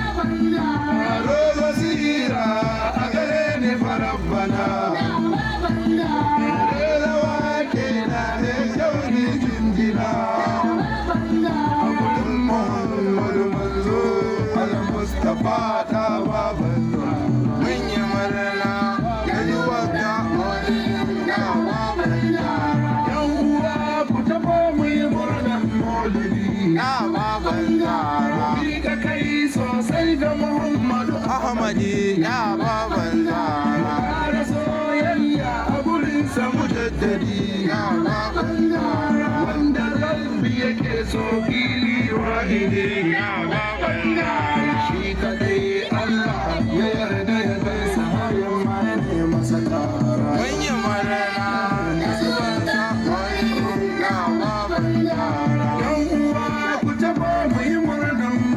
Aro basira a gare ni farabbana. Rera wake na da kyau ni jinjina. A gurin Muhammadu manzo al-Mustapha ta baban. Mun yi murna da zuwanka maulidin na baban. Yan uwa, ku tafi mu yi murnan maulidi. Na baban Zara. Miƙa kai sosai ga Muhammadu Ahmadi na